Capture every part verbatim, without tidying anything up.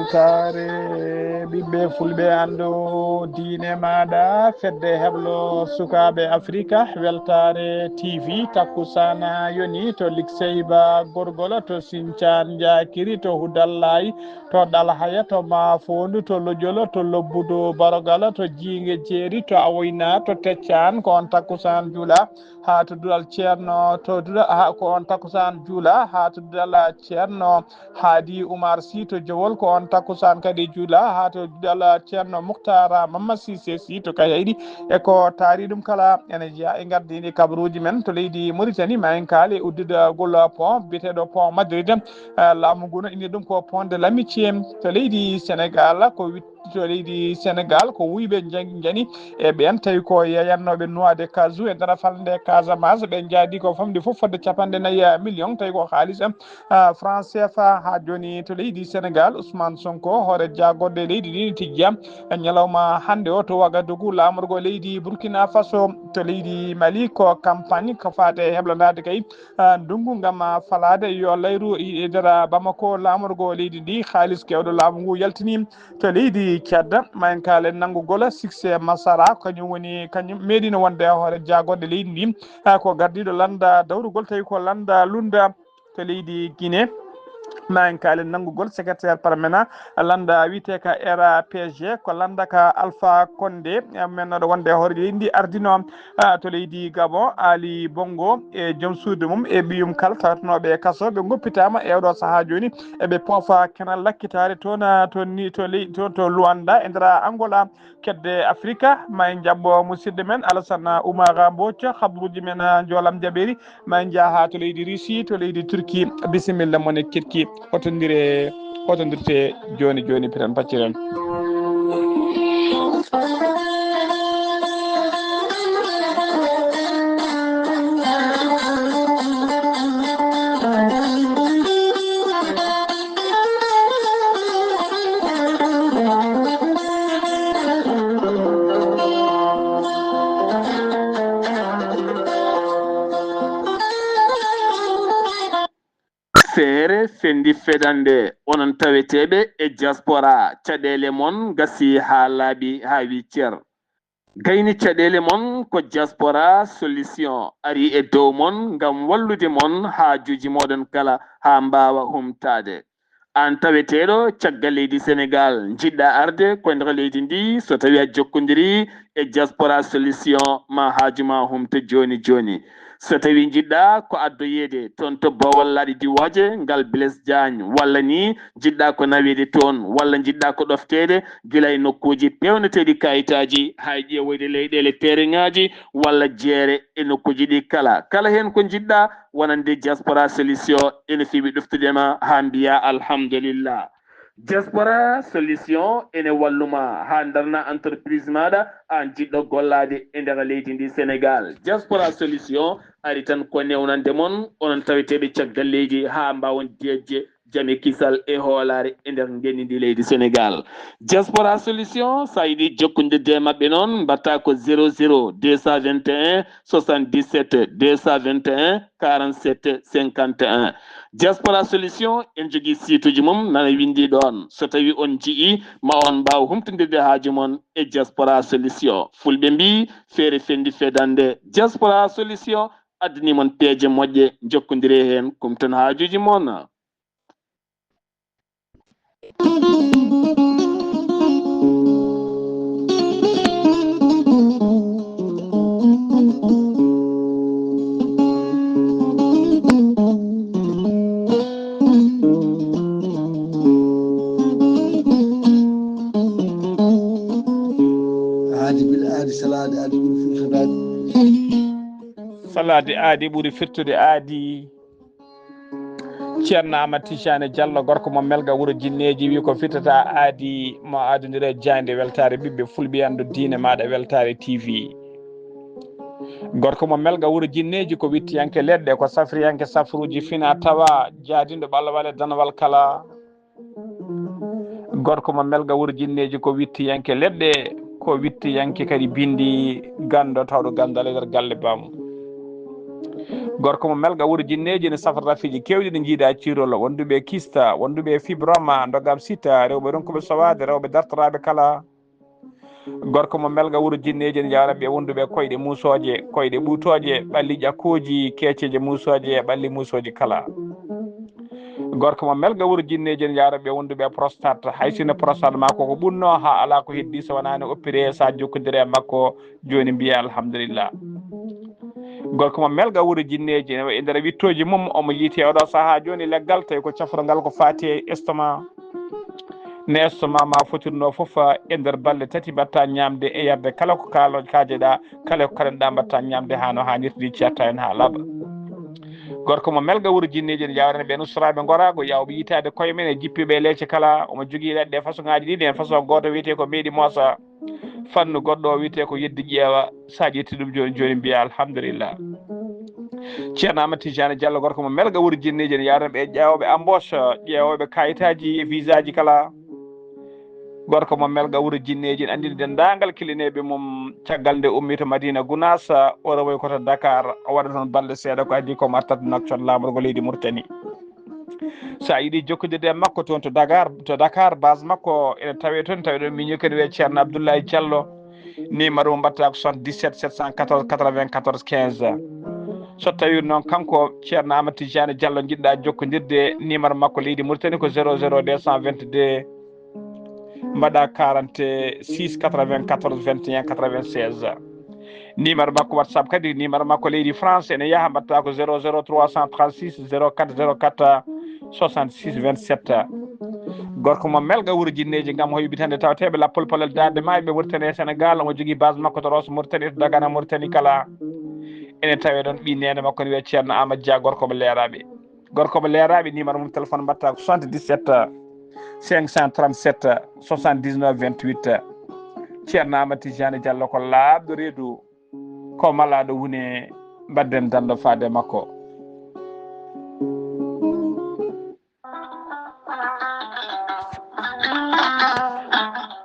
Weltaare ɓiɓɓe fulɓe, anndu diine maaɗa, fedde heblo sukaaɓe Afrika, Weltaare T V, takkusaana yoni to Likseyba Gorgol, to Sincaan Njaakiri, to Hudallaay, to Ɗalhaya, to Maafoondu, to Lojolo, to Lobbudu Barogala, to Jiinge Jeeri, to Awoyna, to Teccaan, ko on takkusaan juula haa to duɗal Ceerno, to duɗa-, haa ko on takkusaan juula haa to duɗal Ceerno Haadi Umar Si to Jowol, ko on takkusaan kadi juula haa to duɗal Ceerno Muktaar Mamma Siise Si to Kayhayɗi. E ko taari ɗum kala, ene jeyaa e ngardiindi kabaruuji men to leydi Muritani, ma en kaale udditgol pont biyeteeɗo Pont Madrid. Eh, laamu ngu no inni ɗum ko Pont de l'Amitié. To leydi Senegaal, ko wit-, to leydi Senegaal, ko wuyɓe njan-, njani e ɓeen, tawi ko yeeyannooɓe Noix de Kazou e nder falnde Casamance, ɓe njaadi ko famɗi fof fodde capanɗe nayi million, tawi ko haalis, ah, franc C F A. Haa jooni to leydi Senegaal, Ousmane Sonko, hoore jaagorɗe leydi ndi, ne tijjaa e ñalawma hannde o to Ouagadougou, laamorgo leydi Burkina Faso. To leydi Mali, ko campagne ko faati e heblandaade kay, ah, ndunngu ngam, ah, falaade yo layru e nder Bamako, laamorgo leydi ndi. Haalis keewɗo laamu ngu yaltini to leydi Tchad. Ma en kaalen nanngugol succès Masara, kañum woni, kañum meeɗino wonde hoore jaagorɗe leydi ndi, ah, ko gardiiɗo lannda dawrugol, tawi ko lannda lunda to leydi Guinée. Ma en kaalen nanngugol secrétaire permanent lannda wiyetee ka R A P G, ko lannda ka Alpha Condé, eh, mennoɗo wonde hoore leydi ndi, ardino, ah, to leydi Gabon, Ali Bongo e joom suudu mum e ɓiyum kala tawatnooɓe e kaso, ɓe ngoppitaama e oɗo sahaa jooni, eɓe poofa kenal lakkitaare toon, ah, to ni, to ley-, to, to Luanda e nder Angola, kedde Afrika. Ma en njaɓɓo musidɗo men Alassane Oumar Mbodj, habruuji men, ah, njoolam jaɓeeri. Ma en njah haa to leydi Russie, to leydi Turquie. Bisimilla mon e keɗki. Hotondire, hotondirte jooni jooni, piren pacciren. Feere fendi fedande, onon taweteeɓe e diaspora, caɗeele mon ngasi haa laaɓi haa wi cer. Gayni caɗeele mon ko Diaspora Solution ari e dow mon ngam wallude mon haajuuji mooɗon kala haa mbaawa humtaade. Aan taweteeɗo caggal leydi Senegaal, njiɗɗa arde ko nder leydi ndi, so tawii a jokkondirii e Diaspora Solution, ma haaju ma humto jooni jooni. So tawii njiɗɗa ko addoyeede toon to Bawol Laaɗe Diwooje, ngal Blaise Diagne, walla ni njiɗɗa ko naweede toon, walla njiɗɗa ko ɗofteede gila e nokkuuji peewneteeɗi kayitaaji, haa e ƴeewoyde leyɗeele tereŋaaji, walla jeere e nokkuuji ɗi kala. Kala heen ko njiɗɗa wonande Diaspora Solution, ene feewi ɗoftude ma haa mbiya alhamdulillah. Diaspora Solution ene walluma haa darna entreprise maaɗa, aan jiɗɗo gollaade e nder leydi ndi Senegaal. Diaspora Solution ari tan ko newnande mon, onon taweteeɓe caggal leydi, haa mbaawon deeƴde jam e kisal e hoolaare e nder ngenndi ndi leydi Senegaal. Diaspora Solution, so a yiɗi jokkondirde e maɓɓe noon, mbaɗta ko zéro zéro deux cent vingt et un soixante-dix-sept deux cent vingt et un quarante-sept cinquante et un. Diaspora Solution, en jogii siituuji mum nana winndi ɗoon. So tawii on njiyii, ma on mbaaw humtondirde haaju mon e Diaspora Solution. Fulɓe mbii, feere fendi fedande. Diaspora Solution addanii mon peeje moƴƴe, njokkondiree heen, kumton haajuuji mon. Aadi bil aadi, salaade aadi ɓuri firtude aadi. Salaade aadi ɓuri firtude aadi. Ceerno Amat Tijani Diallo, gorko mo Melga, wuro Jinneeji, wi ko firtata aadi mo adondire jaaynde. Weltaare ɓiɓɓe fulɓe, anndu diine maaɗa, Weltaare T V. Gorko mo Melga, wuro Jinneeji, ko wittiyanke leɗɗe, ko safriyanke safruuji fina tawa, jaadinɗo ɓalwal e danwal kala. Gorko mo Melga, wuro Jinneeji, ko wittiyanke leɗɗe, ko wittiyanke kadi binndi, ganndo tawɗo ganndal e nder galle baamum. Gorko mo melga wuro jinneeji ne safra rafiji kewɗi ɗi jiida cirolo, wonduɓe kista, wonduɓe fibroma, ndogam sita, rewɓe ronkuɓe sowaade, rewɓe dartoraaɓe kala. Gorko mo melga wuro jinneeji ne yawra ɓe wonduɓe koyɗe muusooje, koyɗe ɓuutooje, ɓalli ƴakkooji, keeceeje muusooje, ɓalli muusooji kala. Gorko mo melga wuro jinneeji ne yawra ɓe wonduɓe prostate, hay sinno prostate ma koko ɓunno ha ala ko heddi so wonani opéré, sa jokkondire e makko, joni mbiya alhamdulillah. Gorko mo melga wuro jinneeji ne e nder wittoji mum, omo yiite oɗo saha joni leggal tawi ko cafrogal ko fati e estomac. Ne estomac ma fotirno fof e nder balɗe tati mbatta ñamde e yarde kala ko kalo kajeɗa, kala ko kaɗanɗa mbatta ñamde ha no hanirta ni, cetta hen ha laaɓa. Gorko mo melga wuro jinneeji ne yawrana ɓen ustoraaɓe gorago, yawɓe yitaade koye men e jippiɓe e leece kala. Omo jogii leɗɗe façon ngaji ɗiɗi, hen façon goto wiyete ko meeɗi moosa. Fannu goɗɗo o wiyete ko yeddi ƴeewa. Sa ƴetti ɗum joni joni mbiya alhamdulillah. Ceerno Amadou Tidiane Diallo, gorko mo melga wuro jinneeji ne yawrana ɓe ƴeewoɓe embauche, ƴeewoɓe kayitaji e visa ji kala. Gorko mo melga wuro jinneeji ne andini dendagal kilineeɓe mum caggal nde ummi to Madina Gunaas, o rewoy ko to Dakar, o waɗa toon balɗe seeɗa ko adii ko mo artat nokcon laamorgo leydi Mauritanie. Sa yiɗi jokkodirde e makko toon to Dakar, to Dakar base makko ene tawe toon, tawi ɗon miño kadi wiyee Ceerno Abdoulaye Diallo. Numéro mo mbatta ko soixante-dix-sept sept cent quatorze quatre-vingt-quatorze quinze. So tawi noon kanko Ceerno Amadou Tidiane Diallo jiɗɗa jokkodirde, numéro makko leydi Mauritanie ko zéro zéro deux cent vingt-deux mbaɗa quarante-six quatre-vingt-quatorze vingt et un quatre-vingt-seize. Numéro makko WhatsApp kadi, numéro makko leydi France ene yaha, mbatta ko zéro zéro trois cent trente-six zéro quatre zéro quatre soixante-six vingt-sept. Gorko mo melga wuro jinneeji ngam hoybitande tawteeɓe lappol palal darde maayo ɓe Mauritanie e Sénégal. Omo jogii base makko to Rosso Mauritanie, to Dagana Mauritanie kala. Ene tawe ɗon ɓii neene makko ne wiyee Ceerno Amadou Dia, gorko mo leeraaɓe. Gorko mo leeraaɓe, numéro mum téléphone mbatta ko soixante-dix-sept cinq cent trente-sept soixante-dix-neuf vingt-huit. Ceerno Amadou Tidiane Diallo ko laaɓɗo reedu, ko malaaɗo wune, mbadden dando faade makko.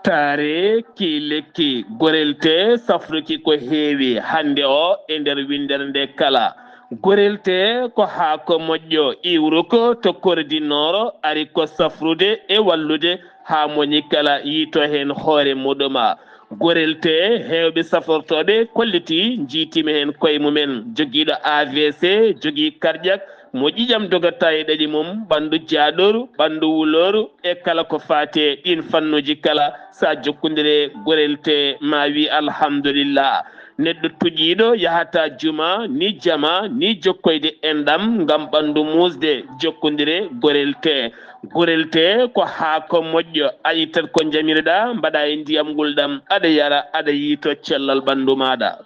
Taare ki lekki, gorelte safruki ko heewi hannde o e nder winndere nde kala. Gorelte ko haako moƴƴo iwruko to kordinooro, ari ko safrude e wallude haa moni kala yiito heen hoore muɗuma. Gorelte heewɓe safortooɓe kolliti njiitima heen koye mumen. Jogiiɗo A V C, jogii karƴak, mo ƴiƴam dogata e ɗaɗi mum, ɓanndu jaaɗooru, ɓanndu wulooru, e kala ko faati e ɗiin fannuuji kala, so a jokkondire gorelte, ma wi alhamdulillah. Neɗɗo tuƴiiɗo yahata juma, ni jama, ni jokkoyde enɗam ngam ɓanndu muusde, jokkondire gorelte. Gorelte ko haako moƴƴo, a ittat ko njamiroɗa, mbaɗa e ndiyam ngulɗam, aɗa yara, aɗa yiito cellal ɓanndu maaɗa.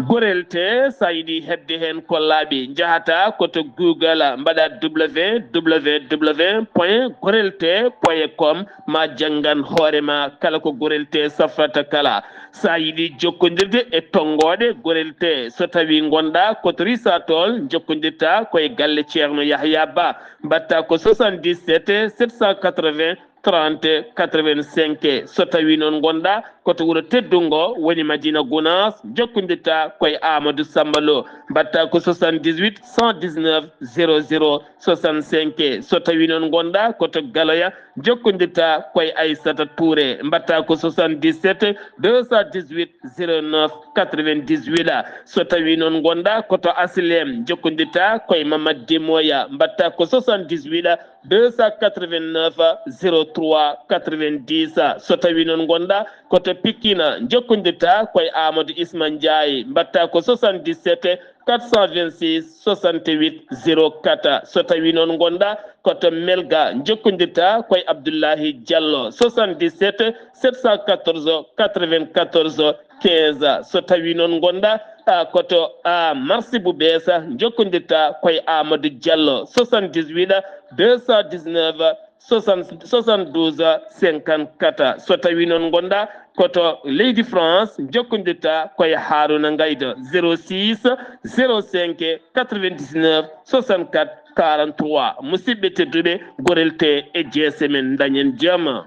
Gorelte, so a yiɗi heɓde heen ko laaɓi, njahata ko to Google, mbaɗa W W W point gorelte point com, ma janngan hoore ma kala ko gorelte safrata kala. So a yiɗi jokkondirde e tonngooɗe gorelte, so tawi ngonɗa ko to Risatol, jokkondirta ko e galle Ceerno Yahya Ba, mbaɗta ko soixante-dix-sept sept cent quatre-vingts trente quatre-vingt-cinq. So tawi noon ngonɗa ko to wuro teddungo woni Madina Gunaas, jokkondirta ko e Amadou Samba Lo, mbaɗta ko soixante-dix-huit cent dix-neuf zéro zéro soixante-cinq. So tawi noon ngonɗa ko to Galoya, jokkondirta ko e Aissata Touré, mbaɗta ko soixante-dix-sept deux cent dix-huit zéro neuf quatre-vingt-dix-huit. So tawi noon ngonɗa ko to Asilem, jokkondirta ko e Mamad Demoya, mbaɗta ko soixante-dix-huit deux cent quatre-vingt-neuf zéro trois quatre-vingt-dix. So tawi noon ngonɗa ko to Pikine, jokkondirta ko e Amadou Isma Ndiaye, mbaɗta ko soixante-dix-sept quatre cent vingt-six soixante-huit zéro quatre. So tawi noon ngonɗa ko to Melga, jokkondirta ko e Abdoulahi Diallo, soixante-dix-sept sept cent quatorze quatre-vingt-quatorze quinze. So tawi noon ngonɗa, a, ko to, a, Marsi bu Beesa, jokkondirta ko e Amadou Diallo, soixante-dix-huit deux cent dix-neuf soixante, soixante-douze cinquante-quatre. So tawi noon ngonɗa ko to leydi France, jokkondirta ko e Haruna Ngaydo, zéro six zéro cinq quatre-vingt-dix-neuf soixante-quatre quarante-trois. Musidɓe tedduɓe, gorelte e jeese men, dañen jam.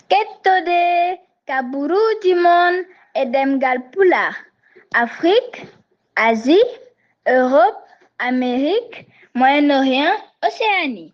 Kettode ka Kabaruuji mon e ɗemngal Pulaar, Afrik, Asie, Europe, Amérique, Moyen-Orient, Océanie.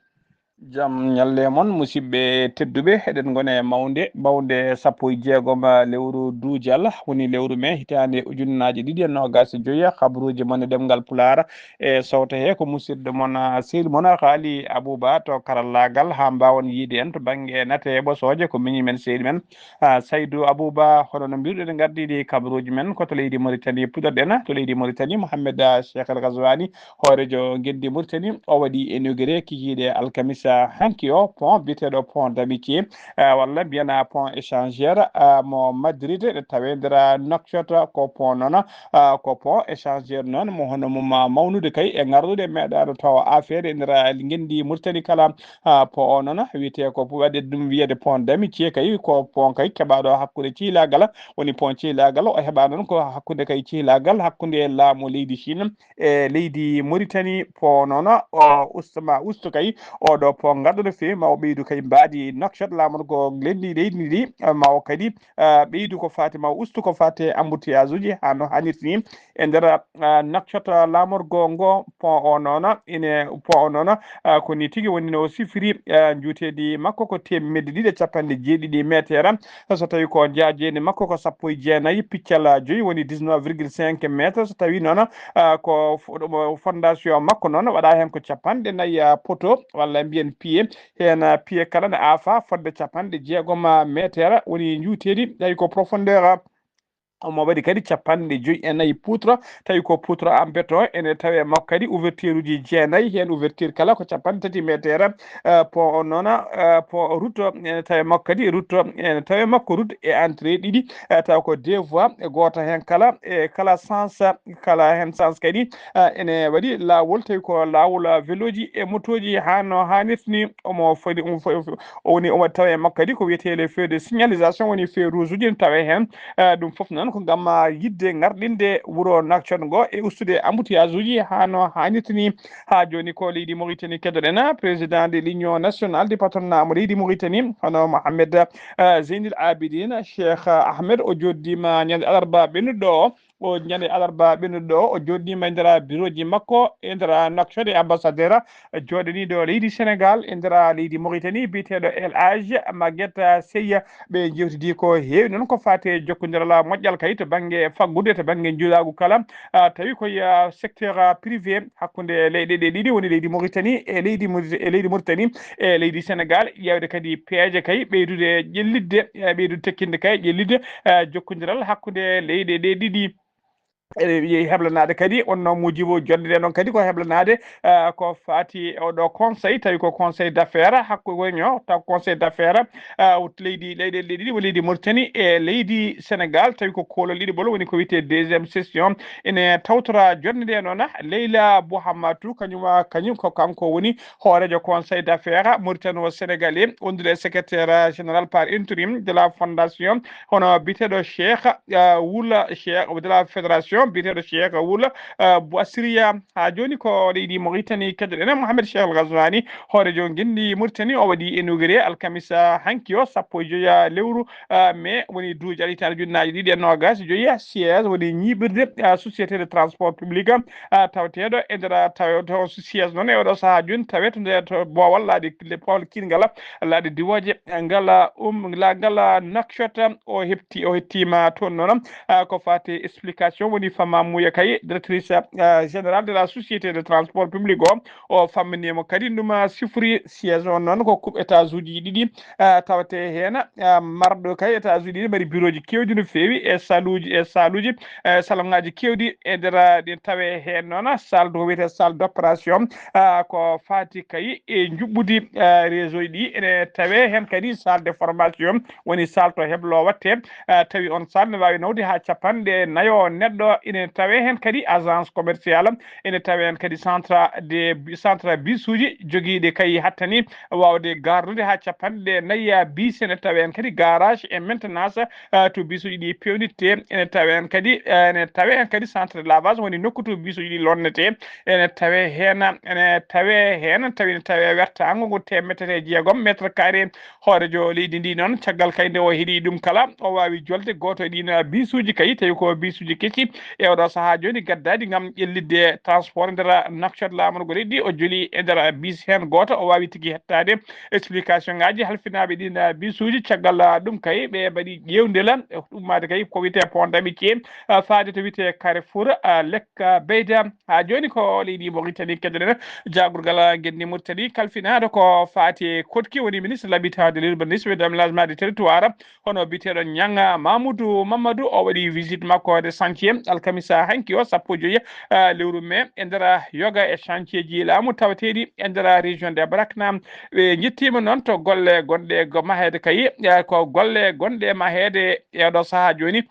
Jam ñalle mon, musidɓe tedduɓe, eɗen ngone mawnde, mawnde sappo e jeegom lewru duujal, woni lewru mee hitaande ujunnaaji ɗiɗi e noogaas e joyi. Kabaruuji mon e ɗemngal Pulaar e sowte he ko musidɗo mon, ah, sehil mon, ah, Haali Abuba to karallaagal, haa mbaawon yiide en to bannge nate e ɓosooje, ko miñi men sehil men, ah, Saydu Abuba. Hono no mbiruɗen, ngardiiɗi kabaruuji men ko to leydi Mauritanie puɗɗorɗen, to leydi Mauritanie, Mohamed, ah, Cheikh El Ghazouani, hooreejo ngenndi Mauritanie, o waɗi inauguré kikiiɗe alkamisa hanki o pont biyeteeɗo pont d'amitié, ah, walla mbiyana pont échangeur, ah, mo Madrid, ɗe tawe nder Nouakchott. Ko pont noon, ah, ko pont échangeur noon mo hono mum, ah, mawnude kay e ngarɗude meeɗaaɗo tawa affaire e nder ngenndi Mauritanie kala. Ah, pont o noon wiyetee ko waɗde ɗum wiyede pont d'amitié kay, ko pont kay keɓaaɗo hakkunde cihlaagal, woni pont cihlaagal o heɓa noon ko hakkunde kay cihlaagal hakkunde laamu leydi Chine e leydi Mauritanie. Pont noon o ustama usto kay oɗo pont ngarɗo no feewi ma o ɓeydu kay mbaadi Nouakchott laamorgo leydi leydi ndi, ma o kadi, ah, ɓeydu ko fati ma o ustu ko fati embouteillage uji haa no hannirta ni e nder, ah, Nouakchott laamorgo ngo. Pont o noon ine pont o noon, ah, ko ni tigi woni no sifiri, ah, njuuteedi makko ko teemedde ɗiɗi e capanɗe jeeɗiɗi meeteera. So tawi ko njaajeende makko ko sappo e jeenayi piccal joyi, woni dix-neuf virgule cinq mètres. So tawi noon, ah, ko fo-, ɗum, fondation makko noon waɗa heen ko capanɗe nayi, ah, poto walla mbiyen piye. Heen, ah, piye kala ne aafa fodde capanɗe jeegom, ah, meeteera, woni njuuteedi, tawi ko profondeur, ah, omo waɗi kadi capanɗe joyi e nayi poutre, tawi ko poutre en béton. Ene tawe makko kadi ouverture uji jeenayi, heen ouverture kala ko capanɗe tati meeteera. Eh, pont o noon, eh, pont route, ene tawe makko kadi route, ene tawe makko route e entrée ɗiɗi, eh, tawa ko deux voies, e gooto heen kala, e kala sens, kala heen sens kadi, eh, ene waɗi laawol, tawi ko laawol, eh, velooji e motooji haa no haanirta ni. Omo fodi, omo fo-, o woni, omo tawe makko kadi ko wiyetee les feux de signalisation, woni feu rouge uji ne tawe heen. Eh, ɗum fof noon ko ngam, ah, yiɗde ngarɗinde wuro Nouakchott ngo e ustude embouteillage uji haa no haanirta ni. Haa jooni ko leydi Mauritanie keddoɗen, président de l'Union nationale du patronat mo leydi Mauritanie, hono Mohamed, eh, Zeynil Abidine Cheikh Ahmed, o jooɗiima ñande alarba ɓennuɗo o. O ñande alarba ɓennuɗo o, o jooɗiima e nder bureau ji makko e nder Nouakchott e ambassadeur jooɗaniiɗo leydi Sénégal e nder leydi Mauritanie, biyeteeɗo El Hadj Maguette Seye. Ɓe njeewtidi ko heewi noon ko faati e jokkondiral moƴƴal kay to bannge faggudu e to bannge njulaagu kala. Ah, tawi ko, ah, secteur, ah, privé hakkunde leyɗe ɗe ɗiɗi, woni leydi Mauritanie e leydi Maurit-, e leydi Mauritanie e leydi Sénégal, ƴeewde kadi peeje kay ɓeydude ƴellitde, eh, ɓeydude tekkinde kay ƴellitde, eh, jokkondiral hakkunde leyɗe ɗe ɗiɗi. Eɗen yehi heblanaade kadi, wonno muujibu jonnde nde noon kadi ko heblanaade, eh, ko faati e oɗo conseil, tawi ko conseil d'affaires hakkunde woni o, taw conseil d'affaires, eh, leydi, leyɗe ɗe ɗiɗi, ko leydi Mauritanie e leydi Sénégal, tawi ko koolol ɗiɗi ɓolo woni ko wiyetee deuxième session. Ene tawtora jonnde nde noon, Leyla Bouhamatou, kañum, kañum ko kanko woni hooreejo conseil d'affaires mauritano-sénégalais, wondude e secrétaire général par intérim de la fondation, hono biyeteeɗo Cheikh, eh, Wula Cheikh de la fédération, biyeteeɗo Cheikh Wula, eh, Bouassiriya. Haa jooni ko leydi Mauritanie keddoɗen, Mohamed Cheikh El Ghazouani, hooreejo ngenndi Mauritanie, o waɗi inauguré alkamisa hanki o, sappo e joyi lewru, eh, mai, woni duujal hitaande ujunnaaji ɗiɗi e noogaas e joyi, siège woni ñiiɓirde, eh, société de transport public, ah, taweteeɗo e nder, ah, tawe to siège noon e oɗo sahaa jooni, tawe to nder to boowal laaɗe, le boowal kiirngal laaɗe diwooje ngal, ah, um, la, ngal, ah, Nouakchott, o heɓti, o hettiima toon noon, ah, ko faati explication woni Fama Mouya Kay, directrice, ah, générale de la société de transport public o, o famminiima kadi ɗum, ah, sifori siège on noon ko kuɓ étage uji ɗiɗi, ah, tawetee heen, ah, marɗo kay étage uji ɗiɗi mari bureau ji keewɗi no feewi e saluuji, e saluuji, eh, salon ŋaaji keewɗi e nder, ah, ɗin tawe heen noon, salle ko wiyetee salle d'opération, ah, ko faati kay e njuɓɓudi, ah, réseau ji ɗi, ene tawe heen kadi salle de formation, woni salle to heblo watte, ah, tawi on salle ne waawi nawde haa capanɗe nayo neɗɗo ene tawee heen kadi agence commerciale, ene tawee heen kadi centre de, centre bisuuji jogiiɗi kay hattani waawde garnude haa capanɗe nayi bisi, ene tawee heen kadi garage e maintenance, eh, to bisuuji ɗi peewnittee, ene tawee heen kadi, eh, ene tawee heen kadi centre de lavage, woni nokku to bisuuji ɗi lonnetee, ene tawee heen, ene tawee heen, tawi ene tawee wertaango ngo teemedere e jeegom mètre carré. Hooreejo leydi ndi noon, caggal kay nde o heɗii ɗum kala, o waawi jolde gooto e ɗiin bisuuji kay, tawi ko bisuuji kesi e oɗo sahaa jooni gaddaaɗi ngam ƴellitde transport nder Nouakchott. Laamorgo leydi o joli e nder bis heen gooto, o waawi tigi hettaade explication ngaaji halfinaaɓe ɗiin bisuuji. Caggal ɗum kay, ɓe mbaɗi ƴeewndela ummaade kay ko wiyetee Pont d'Amitié, faade to wiyetee Carrefour Lekka Beyda. Haa jooni ko leydi Mauritanie keddenen jaagorgal ngenndi Mauritanie kalfinaaɗo ko faati e koɗki, woni ministre de l'habitat, de l'urbanisme et de l'aménagement du territoire, hono biyeteeɗo Niang Mamoudou Mamadou. O waɗi visite makko de chantier alkamisa hanki o, sappo e joyi, eh, lewru mai, e nder yoga e chantier ji laamu tawateeɗi e nder région de Brakna. Ɓe njettiima noon to golle gonɗe go maheede kay, eh, ko golle gonɗe maheede e oɗo sahaa jooni.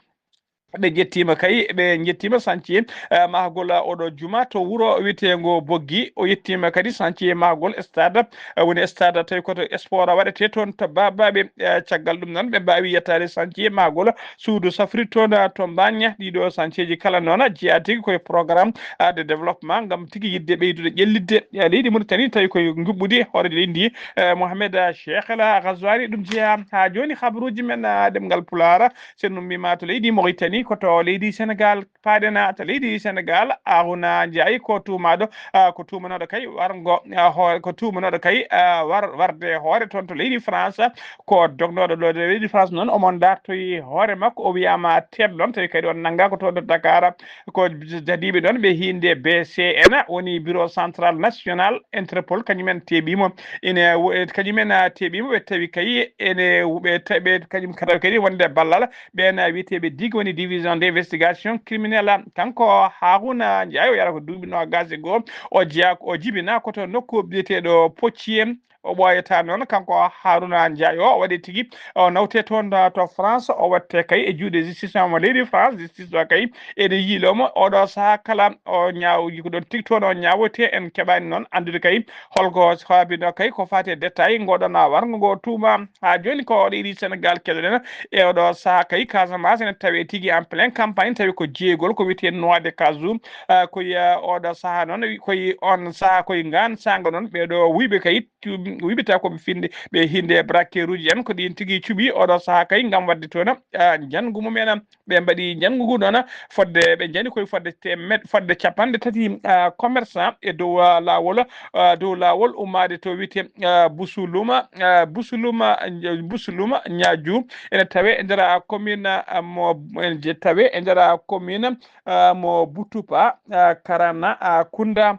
Ɓe njettiima kay, ɓe njettiima chantier, eh, mahgol oɗo juma to wuro wiyeteengo Boggi. O yettiima kadi chantier mahgol stade, eh, woni stade tawi ko to sport waɗetee toon to Babaɓe. Eh, caggal ɗum noon, ɓe mbaawi yettaade chantier mahgol suudu safri toon, eh, to Mbagne. Ɗiɗo chantier ji kala noon jeyaa tigi koye programme, eh, de développement ngam tigi yiɗde ɓeydude ƴellitde, eh, leydi Mauritanie tawi koye njuɓɓudi hooreejo leydi ndi, eh, Mohamed Cheikh El Ghazouani. Ɗum jeyaa haa jooni habaruuji men, eh, ɗemngal Pulaar. So en ummiima to leydi Mauritanie, ko to leydi Senegal paaɗen, to leydi Senegal, Harouna Ndiaye ko tuumaaɗo, ah, ko tuumanooɗo kay warngo, ah, hoore, ko tuumanooɗo kay, ah, war-, warde hoore toon to leydi France, ko dognooɗo ɗo leydi France noon, omo dartoyi hoore makko, o wiyaama teeɗo ɗoon, tawi kadi on nanngaa ko toon to Dakar, ko dadiiɓe ɗoon ɓe hiinde B C N, woni Bureau Central National Interpol, kañumen teeɓiimo. Ene wo-, e kañumen, ah, teeɓiimo, ɓe tawi kay ene ɓe tawi ɓe kañum tawi kadi wonde ballal ɓeen wiyeteeɓe dig, woni division d' investigation criminelle. Kanko Harouna Ndiaye, o yara ko duuɓi noogaas e goo, o jeyaa, o jibinaa ko to nokku biyeteeɗo Poitiers. O ɓooyataa noon, kanko Harouna Ndiaye o, o waɗi tigi, o nawte toon to France, o watte kay e juuɗe justice mo leydi France. Justice o kay ene yiiloo mo oɗo sahaa kala, o ñaaw-, ko ɗoon tigi toon o ñaawoytee. En keɓaani noon anndude kay holko saabinoo kay ko faati e détail ngoɗon warngo ngo tuuma. Haa jooni ko leydi Senegal keɗoɗen e oɗo sahaa kay, Casamance ene tawee tigi en plein campagne, tawi ko jeygol ko wiyetee noix de cajou. Ah, koye, ah, oɗo sahaa noon, koye on sahaa, koye ngaan saanga noon, ɓeeɗo wuyɓe kay, tu-, wuyɓe taw ko ɓe finde, ɓe hiinde braqueur uji en, ko ɗiin tigi cuɓi oɗo sahaa kay ngam waɗde toon, ah, njanngu mum en. Ɓe mbaɗi njanngu ngu noon, fodde ɓe njani koye fodde temed-, fodde capanɗe tati, ah, commerçant e dow, ah, laawol, ah, dow laawol ummaade to wiyetee, ah, Busuluma, ah, Busuluma, Busuluma Ñaaju, ene tawee e nder, ah, commune, ah, mo, ene je-, tawee e nder, ah, commune, ah, mo Butupa, ah, Karana, ah, Kunda.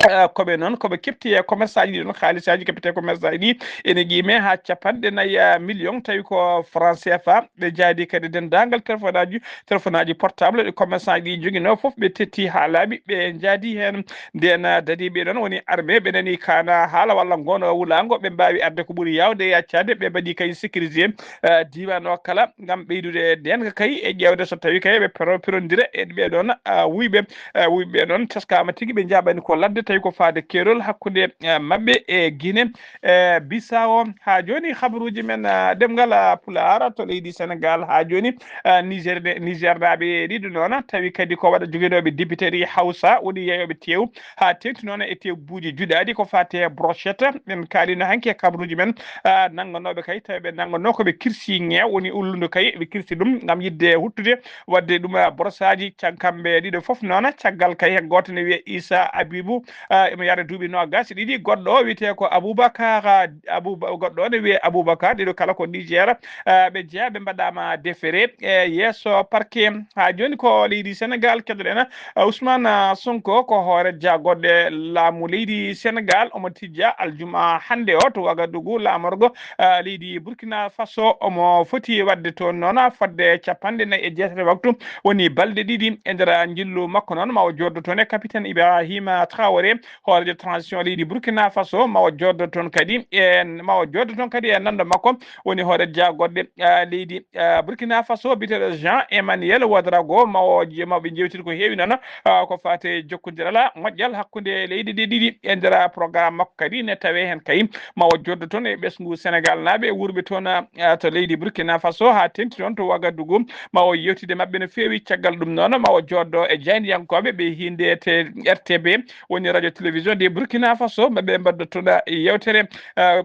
Ah, ko ɓe noon, ko ɓe keɓti e commerçant ji ɗi ɗoon, haalisaaji keɓtee commerçant ji ɗi ene qiimee haa capanɗe nayi, ah, million, tawi ko franc C F A. Ɓe njaadi kadi denndaangal téléphone aji, téléphone aji portable ɗi commerçant ji ɗi njoginoo fof, ɓe tetti haa laaɓi, ɓe njaadi heen. Ndeen, ah, dadiiɓe ɗoon woni armée, ɓe nani kaana haala walla ngono wulaango, ɓe mbaawi arde ko ɓuri yaawde e yaccaade, ɓe mbaɗi kay sécurisé, ah, diiwaan o kala ngam ɓeydude ndeen kay e ƴeewde so tawi kay ɓe pero-, perondira e ɓee ɗoon, ah, wuyɓe. Eh, wuyɓe noon teskaama tigi, ɓe njaɓani ko ladde, tawi ko faade keerol hakkunde, eh, maɓɓe e Guinée, eh, Bissau. Haa jooni, habaruuji men, eh, ɗemngal, eh, Pulaar to leydi Senegal. Haa jooni, eh, Niger, Nigernaaɓe ɗiɗo noon, tawi kadi ko waɗa joginooɓe dibiteri Hausa, woni yeeyooɓe teew, haa teeŋti noon e teebuuji juɗaaɗi ko faati e brochette. Ɓen kaalino hanki e habaruuji men, eh, nannganooɓe kay, tawi ɓe nannganoo ko ɓe kirsi ŋeew, woni ulludu kay, ɓe kirsi ɗum ngam yiɗde huttude waɗde ɗum, ah, borosaaji. Can-, kamɓe ɗiɗo fof noon, caggal kay, gooto ne wiyee Issa Abibou, ah, emo yara duuɓi noogaas e ɗiɗi, goɗɗo o wiyetee ko Aboubacar, ah, Abou-, goɗɗo o ne wiyee Aboubacar, ɗiɗo kala ko Niger, ah, ɓe jeyaa, ɓe mbaɗaama déféré e yeeso parquet. Haa jooni ko leydi Senegal, keɗoɗen, ah, Ousmane, ah, Sonko, ko hoore jaagorɗe laamu leydi Senegal, omo tijja aljuma hannde o to Ouagadougou, laamorgo, ah, leydi Burkina Faso. Omo foti waɗde toon noon fodde capanɗe nayi e jeetati waktu, woni balɗe ɗiɗi e nder njillu makko noon, ma o jooɗo toon e capitaine Ibrahima Traoré. hooreejo transition leydi Burkina Faso, ma o jooɗo toon kadi e, ma o jooɗo toon kadi e nanndo makko, woni hoore jaagorɗe, ah, leydi, ah, Burkina Faso, biyeteeɗo Jean Emmanuel Ouedraogo, ma o je-, ma ɓe njeewtida ko heewi noon, ah, ko faati e jokkondiral moƴƴal hakkunde leyɗe ɗe ɗiɗi. E nder programme makko kadi ne tawee heen kay ma o jooɗo toon e ɓesngu Senegaalnaaɓe wuurɓe toon, ah, to leydi Burkina Faso, haa teeŋti toon to Ouagadougou, ma o yeewtida e maɓɓe no feewi. Caggal ɗum noon, ma o jooɗo e jaayndiyankooɓe ɓe hiinde te R T B, woni radio télévision de Burkina Faso, ma ɓe mbaɗa toon yeewtere, ah,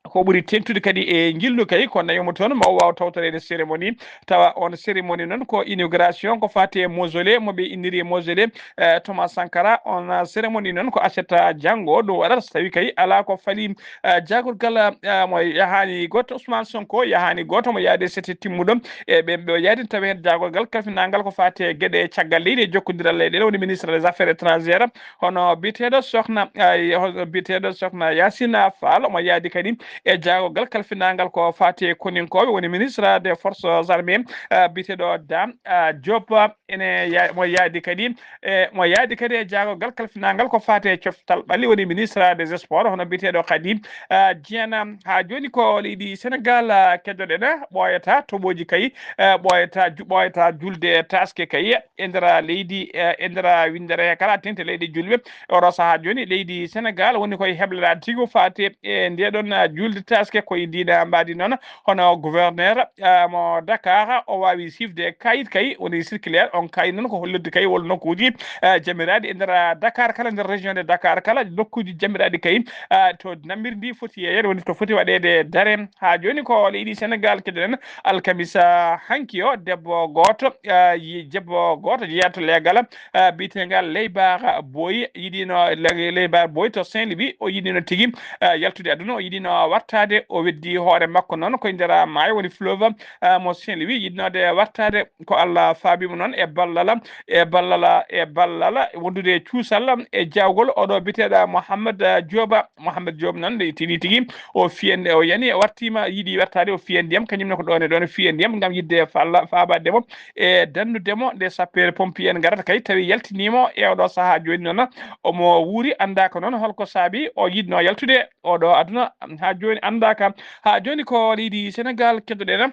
ko ɓuri teeŋtude kadi e njillu kay, ko nayo mo toon, ma o waawa tawtoreede cérémonie. Tawa on cérémonie noon ko inauguration, ko faati e mausolée mo ɓe inniri mausolée, eh, Thomas Sankara. On, ah, cérémonie noon ko aset, ah, janngo ɗum waɗata, so tawi kay alaa ko fali, ah, jaagorgal, ah, mo yahaani gooto, Ousmane Sonko yahaani gooto, mo yaadi sete timmuɗo e ɓe, ɓe yaadi tawi heen jaagorgal kalfinaangal ko faati e geɗe caggal leydi e jokkondiral leyɗeele, woni ministre des affaires étrangères, hono biyeteeɗo Sokhna, ah, hono biyeteeɗo Sokhna Yacine Fall, omo yaadi kadi e jaagorgal kalfinaangal ko faati e koninkooɓe, woni ministre des forces armées, ah, biyeteeɗo Dame, ah, Diop, ene ya-, mo yaadi kadi, e mo yaadi kadi e jaagorgal kalfinaangal ko faati e coftal ɓalli, woni ministre des sports, hono biyeteeɗo kadi, ah, Dieng. Haa jooni ko leydi Senegaal, ah, keddoɗen, ɓooyata toɓooji kay, ah, ɓooyata ju-, ɓooyata julde taaske kay e nder leydi, eh, e nder winndere he kala teeŋti leyɗe julɓe. Oɗo sahaa jooni, leydi Senegaal woni koye heblanaade tigi ko faati e ndee ɗoon, ah, julde taaske. Koye ndiin mbaadi noon, hono gouverneur, ah, mo Dakar, o waawi siifde kayit kay, woni circulaire, on kayit noon ko hollirde kay wol nokkuuji, ah, jamiraaɗi e nder, ah, Dakar kala, nder région de Dakar kala, nokkuuji jamiraaɗi kay, ah, to nammiri ndi foti yeeyeede, woni to foti waɗeede dare. Haa jooni ko leydi Senegaal keddoɗen, alkamisa hanki o, debbo gooto, ah, yi-, debbo gooto jeyaa to leegal, ah, biyeteegal Leybar Boy, yiɗino le-, Leybar Boy to Saint-Louis, o yiɗino tigi, ah, yaltude aduna, o yiɗino wartaade, o weddi hoore makko noon koye nder maayo woni fleuve, ah, mo Saint-Louis, yiɗnoode wartaade, ko Allah faabi mo noon e ballal, e ballal, e ballal wondude e cuusal e jawgol oɗo biyeteeɗo Mouhamed, ah, Diop. Mouhamed Diop noon nde tigi tigi o fiyande, o yani, o wartiima, yiɗi wertaade, o fiya ndiyam, kañum ne ko ɗoon e ɗoon o fiya ndiyam ngam yiɗde falla-, faabaade mo e danndude mo. Nde sapeur pompier en ngarata kay, tawi yaltiniimo e oɗo sahaa jooni noon, omo wuuri, anndaaka noon holko saabi o yiɗno yaltude oɗo aduna. Haa jooni anndaaka. Haa jooni ko leydi Senegaal keddoɗen.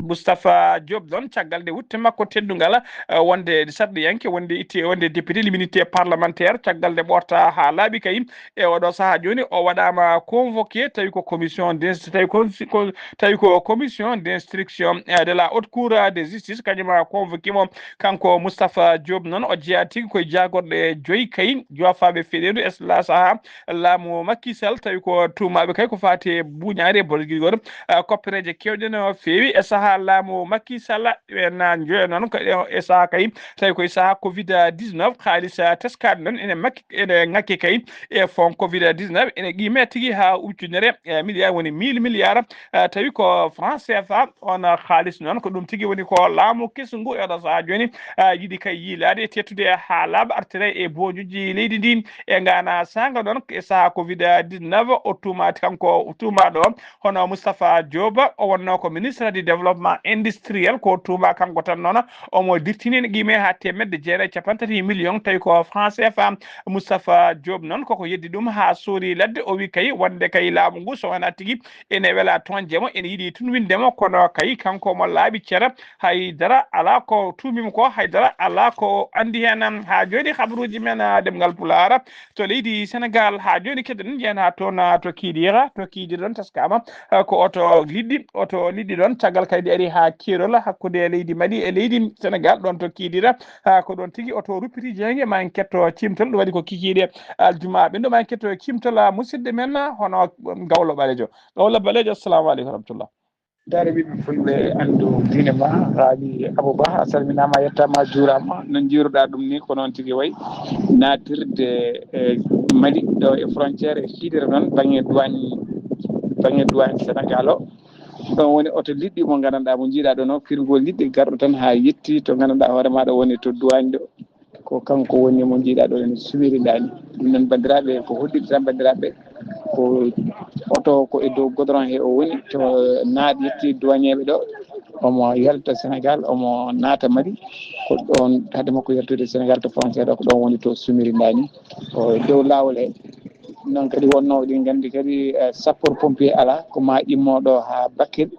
Moustapha Diop ɗoon, caggal nde wutte makko teddungal, eh, wonde sarɗiyanke, wonde itte, wonde député, l'immunité parlementaire, caggal nde ɓorta haa laaɓi kay, e oɗo sahaa jooni o waɗaama convoqué, tawi ko commission d'instru-, tawi ko, ko, tawi ko commission d'instruction, eh, de la Haute Cour de justice, kañum a convoqué mo. Kanko Moustapha Diop noon, o jeyaa tigi koye jaagorɗe joyi kay, joofaaɓe feɗeendu e la sahaa laamu Macky Sall, tawi ko tuumaaɓe kay ko faati e buuñaade e borgirgol, ah, koppereeje keewɗe no feewi e sahaa laamu Macky Sall, ɓe na njoya noon ko e, e sahaa kay, tawi koye sahaa covid dix-neuf, haalis, ah, teskaaɗo noon ene makki, ene ŋakki kay e fond covid dix-neuf, ene qiime tigi haa ujunere, eh, milliard, woni mille milliard, ah, tawi ko franc C F A. On haalis noon ko ɗum tigi woni ko laamu kesu ngu e oɗo sahaa jooni, ah, yiɗi kay yiilaade, teettude haa laaɓa, artira e booñuuji leydi ndi. E ngaana saanga ɗoon, e sahaa covid dix-neuf, o tuumaati kanko tuumaaɗo o, hono Moustapha Diop, o wonnoo ko ministre du développement industriel, ko tuuma kanko tan noon, omo dirtini ene qiime haa teemedde jeetati e cappanɗe tati million, tawi ko franc C F A. Moustapha Diop noon koko yeddi ɗum haa soori ladde, o wi kay wonde kay laamu ngu so wonaa tigi ene wela toñde mo, ene yiɗi tun winde mo, kono kay kanko mo laaɓi cere, hay dara alaa ko tuumi mo ko, hay dara alaa ko anndi heen. Haa jooni habaruuji men, ah, ɗemngal Pulaar to leydi Senegaal. Haa jooni keddoɗen, njehen haa toon, ah, to Kidira. To Kidira ɗoon taskaama, ah, ko oto liɗɗi, oto liɗɗi ɗoon, caggal kay nde ari haa keerol hakkunde leydi Mali e leydi Senegaal, ɗoon to Kidira. Ah, ko ɗoon tigi oto ruppiti jeynge, ma en ketto cimtol, ɗum waɗi ko kikiiɗe aljuma ɓen ɗo, ma en ketto cimtol, ah, musidɗo men, ah, hono Gawlo Ɓaleejo. Gawlo Ɓaleejo, assalamu aleykum wa rahmatullah. Daare ɓiɓɓe fulɓe, anndu diine ma, Haali Abou Ba, a salminaama, a yettaama, a juuraama. No njiiruɗaa ɗum ni, ko noon tigi wayi. Naatirde e Mali, ɗo e frontière, e Kidira noon, baŋnge duwaañ, baŋnge duwaañ Senegaal o. Ɗoon woni oto liɗɗi mo nganndanɗaa, mo njiiɗaa ɗoon o, firgol liɗɗi garɗo tan haa yetti to nganndanɗaa hoore maaɗa woni to duwaañ ɗo. Ko kanko woni mo njiiɗaa ɗo ene suwiri ɗaani. Ɗum noon, banndiraaɓe, ko hoɗdirde tan, banndiraaɓe, ko oto ko e dow goudron he o woni, to naaɗi yetti duwaañeeɓe ɗo. omo yalta Sénégal, omo naata Mali. Ko ɗoon, hade makko yaltude Sénégal to frontière o, ko ɗoon woni to sumiri ndaa ni. O e dow laawol he. Noon kadi wonnoo, oɗen nganndi kadi, eh, sapeur pompier alaa, ko maa immoo ɗo haa Bakel.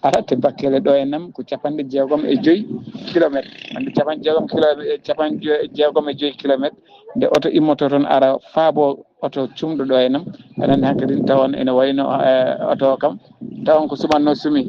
Ara te Bakel e ɗo e nam ko capanɗe jeegom e joy kilometre. Anndi capanɗe jeegom kilo, eh, capanɗe jeegom e joy kilometre. Nde oto immoto toon ara faabo oto cumɗo ɗo e nam. Aɗa anndi hankadi tawan ene wayno, eh, oto o kam, tawan ko suɓannoo sumi.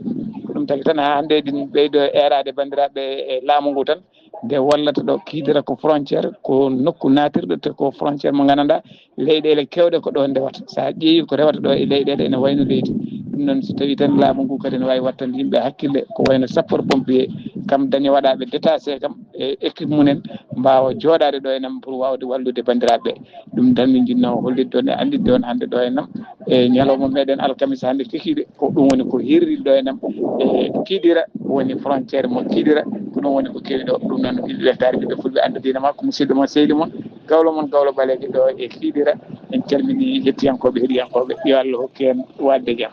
Ko ɗum tagi tan haa hannde eɗen ɓeydo eeraade banndiraaɓe e laamu ngu tan. Nde wallata ɗo Kidira ko frontière, ko nokku naatirɗo te ko frontière mo nganndanɗaa leyɗeele keewɗe ko ɗo ndewata. So a ƴeewi ko rewata ɗo e leyɗeele ene wayno leydi. Ɗum noon so tawii tan laamu ngu kadi ene waawi wattande yimɓe hakkille, ko wayno sapeur pompier kam daña waɗaaɓe détaché kam e équipe mumen mbaawa jooɗaade ɗo e nam pour waawde wallude banndiraaɓe. Ɗum tan min njiɗnoo hollitde on e annditde on hannde ɗo e nam e ñalawma meɗen alkamisa hannde kikiiɗe. Ko ɗum woni ko hirri ɗo e nam e Kidira, woni frontière mo Kidira. Ko ɗum woni ko kewi ɗo. Ɗum noon, ɓiɓɓe weltaare, ɓiɓɓe fulɓe, annda diina ma ko musidɗo mon, sehli mon, gawlo mon, gawlo ɓaleejo ɗo e Kidira. En calminii hettiyankooɓe, heɗiyankooɓe, yo Allah hokku en waɗde jam.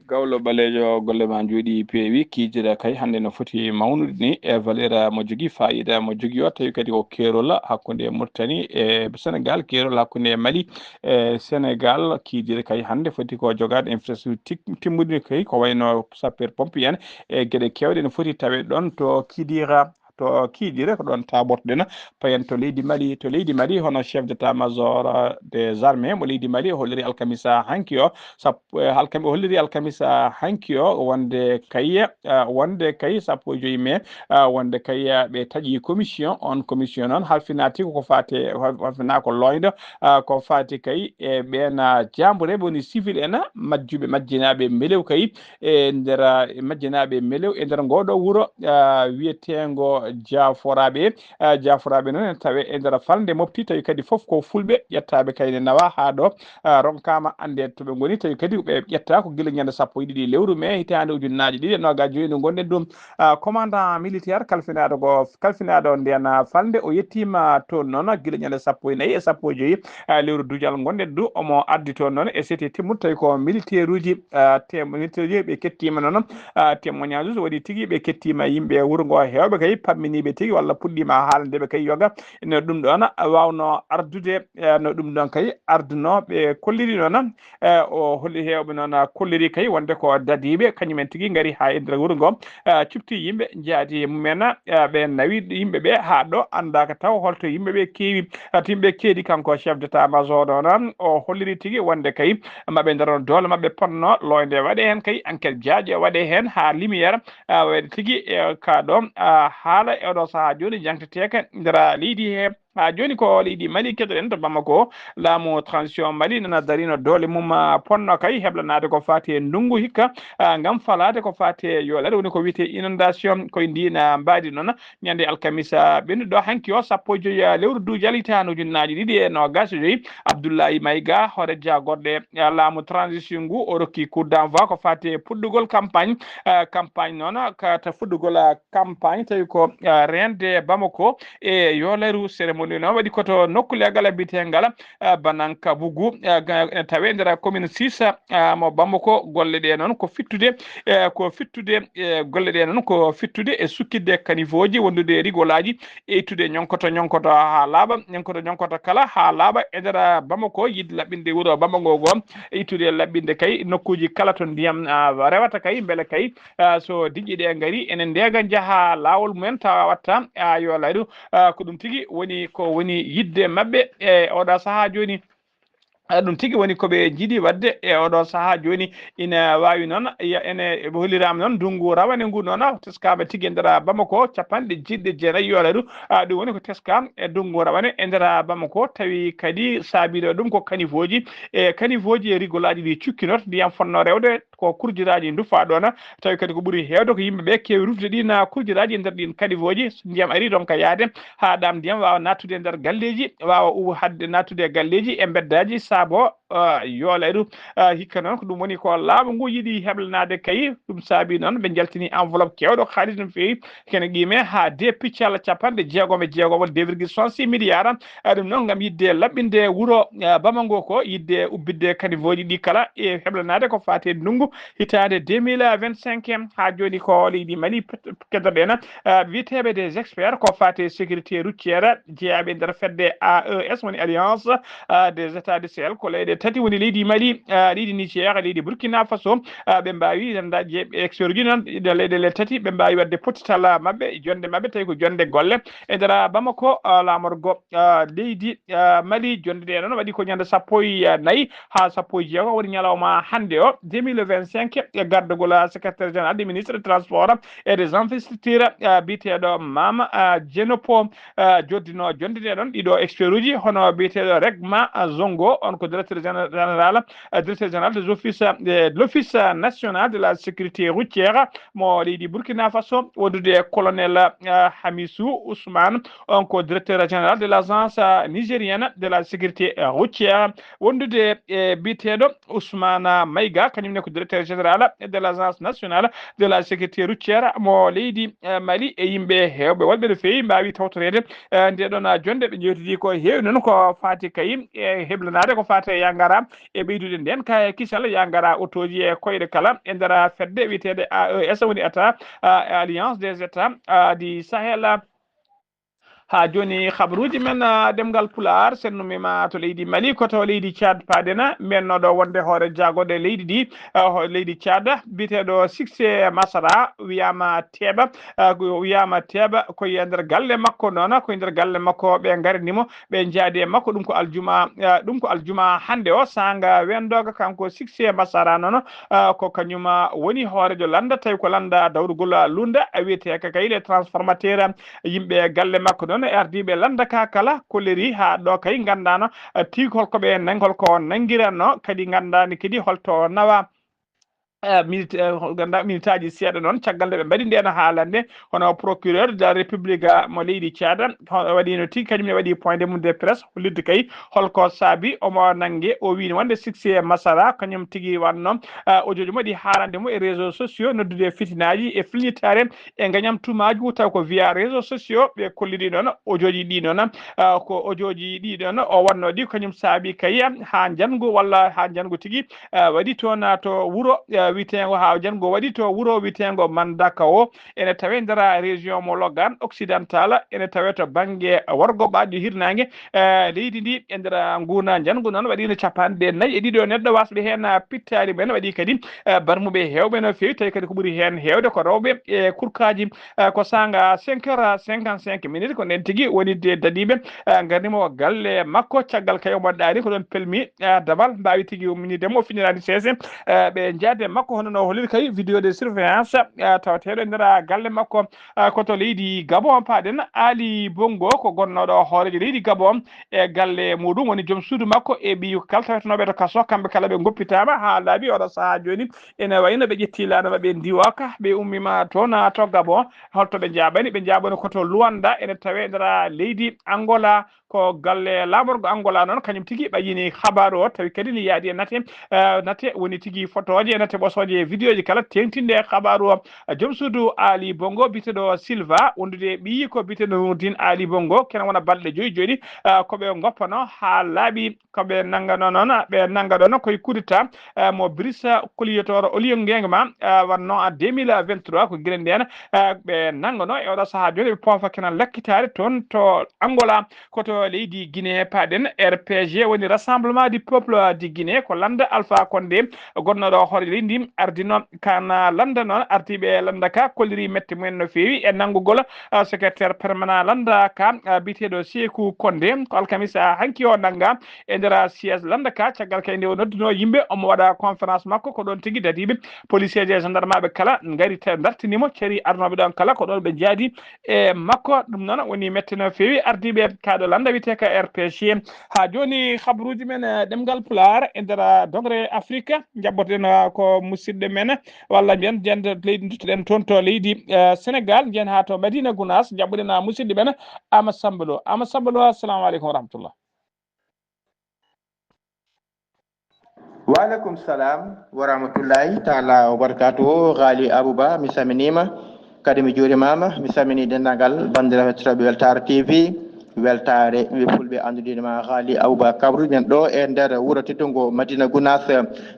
Gawlo ɓaleejo, golle ma njooɗi peewi. Kidira kay hannde no foti mawnude ni e valeur mo jogii, faayiida mo jogii o, tawi kadi ko keerol hakkunde Mauritanie e Sénégal, keerol hakkunde Mali e Sénégal. Kidira kay hannde foti ko jogaade infrastructure tik-, timmuɗi kay, ko wayno sapeur pompier en e geɗe keewɗe no foti taweede ɗoon to Kidira. To Kidira ko ɗoon taabortoɗen, payen to leydi Mali. To leydi Mali, hono chef d'état-major des armées mo leydi Mali o holliri alkamisa hanki o, sap-, eh, alkami-, o holliri alkamisa hanki o wonde kay, eh, wonde kay sappo e joy mai, eh, wonde kay, eh, ɓe taƴi commission. On commission noon halfinaaki ko faati, halfina ko looñdo, eh, ko faati kay e ɓeen, eh, jaambureeɓe woni civil en, majjuɓe, majjinaaɓe melew kay e nder, eh, majjinaaɓe melew e nder ngooɗo wuro, ah, wiyeteengo Jaaforaaɓe. Ah, Jaaforaaɓe noon ene tawee e nder falnde Mopti, tawi kadi fof ko fulɓe ƴettaaɓe kay ne nawaa haa ɗo, ah, ronkaama anndeede to ɓe ngoni, tawi kadi ɓe ƴettaa ko gila ñande sappo e ɗiɗi lewru mai hitaande ujunnaaje ɗiɗi e noogaas e joy ndu ngonɗen ɗum. Ah, commandant militaire kalfinaaɗo ko, kalfinaaɗo ndeen, ah, falnde, o yettiima toon noon gila ñande sappo e nayi e sappo e joy, ah, lewru duujal ngonɗen ɗo, omo addi toon noon e seeti timmude, tawi ko militaire uji, ah, te-, militaire uji ɓe kettiima noon, ah, témoignage uji waɗi tigi ɓe kettiima yimɓe wuro ngo heewɓe kay pamminiiɓe tigi walla puɗɗiima haalande ɓe kay yoga. No ɗum ɗoon waawno ardude, ah, no ɗum ɗoon kay arduno ɓe kolliri noon. Eh, o holli heewɓe noon, ah, kolliri kay wonde ko dadiiɓe, kañumen tigi ngari haa e nder wuro ngo, ah, cupti yimɓe, njaadi e mumen, ah, ɓe nawi yimɓe ɓe haa ɗo anndaaka taw holto yimɓe ɓe keewi. Ah, to yimɓe keedi, kanko chef d'état-major o noon, o holliri tigi wonde kay maɓe ndarono doole maɓɓe ponno looñde waɗe heen kay, enquête jaaƴe waɗe heen haa lumière, ah, waɗe tigi, eh, ka ɗo, ah, haala e oɗo sahaa jooni jangteteeka nder leydi he. Haa jooni ko leydi Mali keɗoɗen to Bamako. Laamu transition Mali nana darino doole mum, ah, ponno kay heblanaade ko faati e ndunngu hikka, ah, ngam falaade ko faati e yoolere woni ko wiyetee inondation. Koye ndiin, ah, mbaadi noon ñande alkamisa ɓennuɗo hanki o sappo e joy, ah, lewru duujal hitaande ujunnaaji ɗiɗi e noogaas e joy, Abdoulaye Maïga, hoore jaagorɗe, ah, laamu transition ngu, o rokki coup d'envoi ko faati e puɗɗugol campagne, ah, campagne noon ka ta fuɗɗugol, ah, campagne tawi ko, ah, reende Bamako e yooleru. Cérémonie noon waɗi ko to nokku leegal biyeteengal, ah, Banankabugu, ah, ga-, ene tawee nder commune six, ah, mo Bamako. Golle ɗe noon ko fittude, eh, ko fittude, eh, golle ɗe noon ko fittude e sukkitde kanifooji, wondude e rigolaaji, e ittude ñonkoto, ñonkoto haa laaɓa, ñonkoto, ñonkoto kala haa laaɓa e nder, ah, Bamako, yiɗde laɓɓinde wuro Bamako ngo, ittude laɓɓinde kay nokkuuji kala to ndiyam, ah, rewata kay, mbele kay ah, so diƴƴe ɗe ngari, ene ndeega njaha laawol mumen tawa watta, ah, yo layru. Ah, ko ɗum tigi woni ko woni yiɗde maɓɓe e oɗo sahaa jooni. Ah, ɗum tigi woni ko ɓe njiɗi waɗde e oɗo sahaa jooni. Ina waawi noon, ya-, ene ɓe holliraama noon ndunngu rawane ngu noon, ah, teskaama tigi e nder Bamako, capanɗe jeeɗiɗi e jeenayi yo layru. Ah, ɗum woni ko teskaama e ndunngu rawane e nder Bamako, tawi kadi saabiiɗo ɗum ko kanifooji. E kanifooji e rigolaaji ɗi cukkinot, ndiyam fotnoo rewde, ko kurjiraaji ndufaa ɗoon, tawi kadi ko ɓuri heewde ko yimɓe ɓe keewi rufde ɗiin kurjiraaji e nder ɗiin kanifooji. So ndiyam arii, ronka yahde haa ɗaam ndiyam waawa naattude e nder galleeji, waawa u-, haɗde naattude e galleeji e mbeddaaji, saabo ah, yoola e ɗum. Ah, hikka noon ko ɗum woni ko laamu ngu yiɗi heblanaade kay. Ɗum saabi noon ɓe njaltini enveloppe keewɗo haalis no feewi. Kene qime haa de piccal capanɗe jeegom e jeegom, deux virgule soixante-six milliards. Ah, ɗum noon ngam yiɗde laɓɓinde wuro, ah, Bamako ko yiɗde ubbitde kanifooji ɗi kala e heblanaade ko faati e ndunngu hitaande deux mille vingt-cinq. Haa jooni ko leydi Mali pet-, keddoɗen, ah, wiyeteeɓe des experts ko faati e sécurité routière, jeyaaɓe e nder fedde A E S, woni Alliance, ah, des États du Sahel, ko leyɗe tati woni leydi Mali, ah, leydi Niger, leydi Burkina Faso. Ah, ɓe mbaawi renndaaji e expert uji noon, ɗe leyɗele tati, ɓe mbaawi waɗde pottital maɓɓe, jonnde maɓɓe, tawi ko jonnde golle. E nder Bamako, ah, laamorgo, ah, leydi, ah, Mali, jonnde nde noon waɗi ko ñande sappo e nayi haa sappo e jeego, woni ñalawma hannde o, deux mille vingt-cinq, e gardagol, ah, secrétaire général du ministre des transports et des infrastructures, ah, biyeteeɗo Mama, ah, Djenopo, ah, joddino jonnde nde ɗon ɗiɗo expert uji, hono biyeteeɗo Regma, ah, Zongo, on ko directeur géné-, général, ah, directeur général des offices, ah, de l'Office national de la sécurité routière mo leydi Burkina Faso, wondude e colonel, ah, Hamisu Ousmane, on ko directeur général de l'agence, ah, nigérienne de la sécurité, ah, routière, wondude e biyeteeɗo Ousmane Maïga, kañum ne ko directeur général de l'agence nationale de la sécurité routière mo leydi, eh, Mali, e yimɓe heewɓe wonɓe no feewi mbaawi tawtoreede, eh, nde ɗon, ah, jonnde. Ɓe njeewtidi ko heewi noon ko faati kay e heblanaade ko faati e yangara e ɓeydude ndeen ka kisal yangara otooji e koyɗe kala e nder fedde wiyeteende A E S, woni ata, ah, Alliance des États, ah, du Sahel. Haa jooni, habaruuji men, ah, ɗemngal Pulaar, sennumi ma to leydi Mali, ko to leydi Tchad paaɗen, mennooɗo wonde hoore jaagorɗe leydi ndi, ah, ho-, leydi Tchad, biyeteeɗo Succès Masara, wiyaama teeɓa, ah, ko wiyaama teeɓa, ko e nder galle makko noon, ko e nder galle makko ɓe ngarini mo, ɓe njaadi e makko, ɗum ko aljuma, ah, ɗum ko aljuma hannde o, saanga wendooga, kanko Succès Masara noon, ah, ko kañum, ah, woni hooreejo lannda, tawi ko lannda dawrugol, ah, lunda, a wiyetee ka kay les transformateurs, yimɓe galle makko noon, e ardiiɓe lannda ka kala, kolliri haa ɗo kay nganndaano, eh, tigi holko ɓe nang-, holko nanngiranno, kadi nganndaani kadi holto nawa. Eh, minit-, eh, hol-, ngannda minitaaji seeɗa noon, caggal nde ɓe mbaɗi ndeen haalande, hono procureur de la République, ah, mo leydi Tchad, ho-, waɗino tigi kañum ne waɗi point de mum de presse, hollirde kay holko saabi omo nannge, o wiino wonde Succès Masara, kañum tigi wanno, ah, audio ji mo ɗi haalande mo e réseaux sociaux, noddude fitinaaji e filñitaare e ngañam tuumaaji, taw ko via réseaux sociaux ɓe kolliri noon audioji ɗi noon, ah, ko audioji ɗi ɗon o wanno ɗi, kañum saabi kay haa njanngu walla haa njanngu tigi, ah, waɗi toon, ah, to wuro, ah, witeengo, haa njanngu waɗi to wuro witeengo Mandaka o, ene tawee nder région mo Logan Occidental, ene tawee to bannge worgo ɓaajo hirnaange, eh, leydi ndi. E nder nguun njanngu noon waɗiino capanɗe nayi e ɗiɗo neɗɗo wasɓe heen, ah, pittaali men, waɗi kadi, eh, barmuɓe heewɓe no feewi, tawi kadi ko ɓuri heen heewde ko rewɓe e kurkaaji. Eh, ko saanga cinq heures cinquante-cinq minutes, ko ndeen tigi woni de dadiiɓe, eh, ngarnimo galle makko, caggal kay omo ɗaani ko ɗoon pelmi, eh, damal mbaawi tigi umminirde mo, o finiraani seese, eh, ɓe njaade makko, hono no holliri kay vidéo de surveillance, eh, tawateeɗo e nder galle makko, eh, ko to leydi Gabon paaɗen. Ali Bongo ko gonnooɗo hooreejo leydi Gabon, e galle muɗum woni joom suudu makko e ɓiyi kala tawetenooɓe to kaso, kamɓe kala ɓe ngoppitaama haa laaɓi oɗo sahaa jooni. Ene wayi no ɓe ƴetti laana maɓɓe ndiwaka, ɓe ummima toon, ah, to Gabon. Holto ɓe njaabani? Ɓe njaabani ko to Luanda, ene tawee nder leydi Angola. Ko galle laamorgo Angola noon, kañum tigi ɓayyini habaaru o, tawi kadi ni yaadi e nate, eh, nate woni tigi fotooje, e nate ɓosooje, e vidéoji kala teeŋtinde e habaaru o. Joom suudu Ali Bongo, biyeteeɗo Silva, wondude e ɓiyi ko biyeteeɗo Nourdine Ali Bongo, kene wona balɗe joyi jooni, ah, ko ɓe ngoppano haa laaɓi, ko ɓe nanngano noon, ɓe nannga ɗoon ko e coup d'État, ah, mo Brice Clotaire Oligui Nguema, ah, wannoo en deux mille vingt-trois, ko gila ndeen, ah, ɓe nanngano. E oɗo sahaa jooni ɓe poofa kene lakkitaare toon to Angola, ko to leydi Guinée paaɗen. R P G woni Rassemblement du Peuple du Guinée, ko lannda Alpha Condé, gonnooɗo hoore leydi ndi, ardino kan lannda noon, ardiiɓe lannda ka kolliri mette mumen no feewi e nanngugol, ah, secrétaire permanent lannda ka, ah, biyeteeɗo Sékou Condé, ko alkamisa hanki o nannga e nder siège lannda ka, caggal kay nde o nodduno yimɓe, omo waɗa conférence makko, ko ɗoon tigi dadiiɓe, policier e gendarme ɓe kala ngari ta-, dartini mo, cari arnooɓe ɗoon kala, ko ɗoon ɓe njaadi e makko. Ɗum noon woni mette no feewi ardiiɓe kaaɗo lannda wiyetee ka R P G. Haa jooni, habaruuji men, eh, ɗemngal Pulaar e nder, eh, dogre Afrique, njaɓɓotoɗen, eh, ko musidɗo men, walla mbiyen, jannde leydi, nduttoɗen toon to leydi, eh, Sénégal, njiyen haa to Madina Gounass, njaɓɓuɗen, eh, musidɗo men Ama Samba Lo. Ama Samba Lo, assalamu aleykum wa rahmatullah. Waaleykum salam wa rahmatullahi taala wa barakatuhu. Ghali Abouba, mi salminiima, kadi mi juurimaama. Mi salminii denndaangal banndiraaɓe heɗotooɓe Weltaare T V, Weltaare ɓiɓɓe fulɓe anndude ma Ghali Abouba Kabru, men ɗo e nder wuro teddungo Madina Gunaas.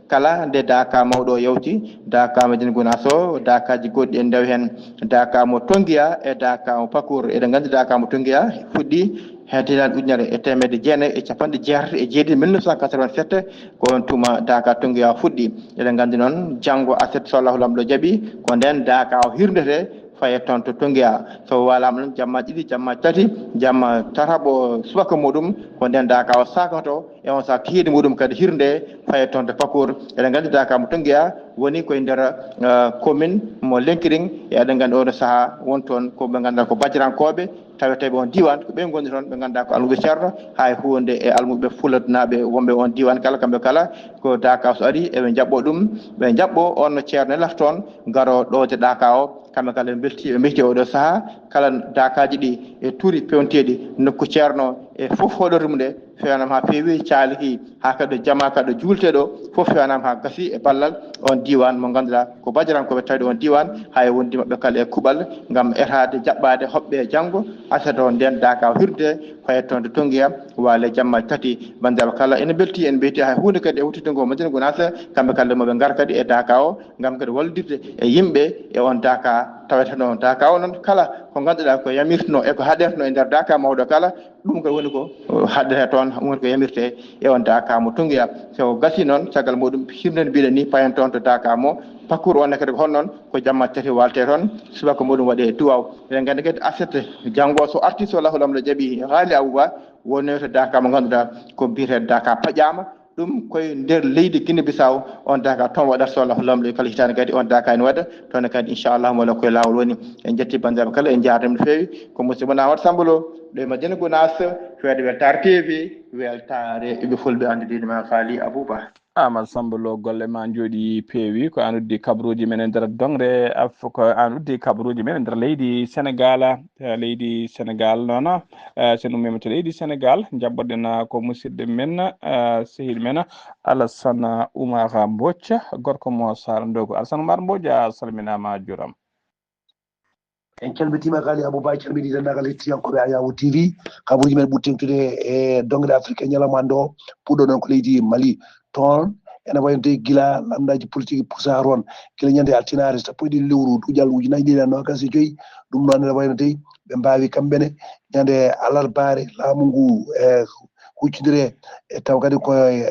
Kala nde daaka mawɗo o yawti, daaka Madina Gunaas o, daakaaji goɗɗi en ndewa heen, daaka mo Tongiya e daaka mo Pakour. Eɗen nganndi daaka mo Tongiya fuɗɗi heen hitaande ujunere e teemedde jeenayi e capanɗe jeetati e jeeɗiɗi, mille neuf cent quatre-vingt-sept, ko on tuma daaka Tongiya fuɗɗi. Eɗen nganndi noon, janngo aset, so Allahu Laamɗo jaɓi, ko ndeen daaka o hirndete, faye toon to Tongiya. So waalaama noon, jamma ɗiɗi, jamma tati, jamma tataɓo subaka muɗum, ko ndeen daaka o sakoto, e on saha kihiiɗe muɗum kadi hirnde, faye toon to Pakour. Eɗen nganndi daaka mo Tongiya woni koye nder, eh, commune mo Lenkiring, e eɗen nganndi oɗo saha won toon ko ɓe ngannduɗaa ko bajirankooɓe, taweteeɓe on diiwaan, ko ɓe ngonndi toon, ɓe ngannduɗaa ko almuɓɓe Ceerno, hay huunde e almuɓɓe Fulanaaɓe wonɓe on diiwaan kala, kamɓe kala ko daaka so ari, eɓe njaɓɓo ɗum, ɓe njaɓɓo on no Ceerno nelata toon, garo ɗowde daaka o, kamɓe kala ɓe mbelti, ɓe mbelti oɗo saha, kala daakaaji ɗi e tuuri pewnteeɗi nokku Ceerno e fof hoɗorde mum nde, fewnama haa feewi, caaliki haa kadi ɗo jama, kadi ɗo juulteɗo, fof fewnama haa gasi e ballal on diiwaan mo ngannduɗaa ko bajirankooɓe tawde on diiwaan, hay wonde maɓɓe kala e kuuɓal ngam etaade, jaɓɓaade hoɓɓe janngo, aset o ndeen daaka o hirde, faye toon to Tongiya, waale jamma tati. Banndiraaɓe kala ene mbelti, en mbelti hay huunde kadi e huttitde ngo Madina Gunaas, kamɓe kala mo ɓe ngar kadi e daaka o, ngam kadi wallodirde e yimɓe e on daaka taweteno on daaka o noon kala ko ngannduɗaa ko yamirteno e ko haɗerteno e nder daaka mawɗo kala, ɗum ko woni ko haɗete toon, woni ko yamirte e on daaka mo Tongiya. So gasi noon, caggal muɗum, hirnde nde mbiɗen ni, payen toon to daaka mo Pakour, on ne kadi ko hono noon, ko jamma tati walte toon, subaka muɗum waɗe duwaw. Eɗen nganndi kadi aset janngo so arti, so Allahu Laamɗo jaɓi, Ghali Abouba, woni to daaka mo ngannduɗaa ko mbiyetee daaka paƴaama, ɗum koye nder leydi Guinée Bissau, on daaka toon waɗata, so Allahu Laamɗo kala hitaande kadi on daaka ene waɗa toon kadi, inchallah, walla koye laawol woni. En njetti banndiraaɓe kala, en njaarnii no feewi. Ko musidɗo mon Amadou Samba Lo, ɗo e Madina Gunaas, fewde Weltaare T V, Weltaare ɓiɓɓe fulɓe anndude ma Ghali Abouba. Amadou Samba Lo, golle ma njooɗi peewi. Ko an uddi kabruuji men e nder doŋre Af-, ko an uddi kabruuji men e nder leydi Senegal. Eh, leydi Senegal noon, eh, so en ummiima to leydi Senegal, njaɓɓoɗen, eh, ko musidɗo men, eh, sehil men, Alassane Oumar Mbodj, gorko mo Saara Ndogo. Alassane Oumar Mbodj, a salminaama, a juuraama. En calmitiima, Ghali Abouba, calminii denndaangal hettiyankooɓe Ayawu T V. Kabruuji men ɓuri teeŋtude e doŋre Afrik e ñalawma hannde o, puɗɗo noon ko leydi Mali. Toon ene wayi no tawi gila lanndaaji politik pusa toon, gila ñande altinaare sappo e ɗiɗi lewru duujal ujunaaji ɗiɗi e noogas e joyi. Ɗum noon ene wayi no tawi ɓe mbaawi kamɓe ne ñande alarbaare laamu ngu e huccondire e taw kadi ko e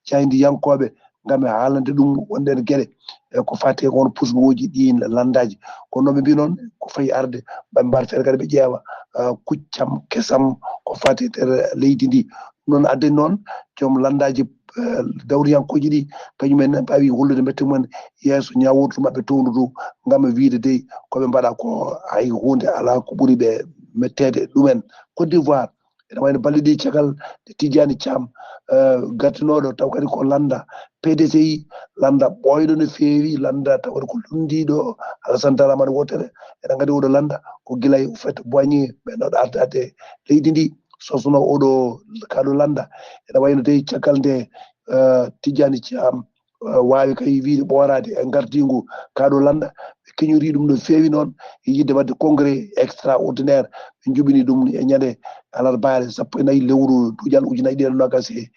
jaayndiyankooɓe ngam e haalande ɗum wonde en geɗe e ko faati e won pusgooji ɗiin lanndaaji. Kono noon ɓe mbii noon ko fayi arde, ɓe mbaɗa feere kadi ɓe ƴeewa, ah, kuccam kesam ko faati e nder leydi ndi. Ɗum noon addani noon joom lanndaaji, eh, dawriyankooji ɗi, kañum en ne mbaawi hollude mette mumen yeeso ñaawootu maɓɓe towndu ndu, ngam wiyde dey ko ɓe mbaɗa ko hay huunde alaa ko ɓuri ɓe metteede ɗumen. Côte d'Ivoire, ene wayno balɗe ɗiɗi caggal nde Tijjani Caam, eh, gartinooɗo taw kadi ko lannda P D C I, lannda ɓooyɗo no feewi, lannda taw kadi ko lunndiiɗo Alassane Dramane Ouattara. Eɗen nganndi oɗo lannda ko gila e Houphouët-Boigny ɓennoɗo ardaade leydi ndi, sosno oɗo kaɗo lannda. Ene wayno dey caggal nde, eh, Tijjani Caam, eh, waawi kay wiyde ɓooraade e ngardiingu kaɗo lannda, ɓe keñorii ɗum no feewi noon, e yiɗde waɗde congrès extraordinaire. Ɓe njuɓɓini ɗum e ñande alarbaare sappo e nayi lewru duujal ujunaaji ɗiɗi e noogas e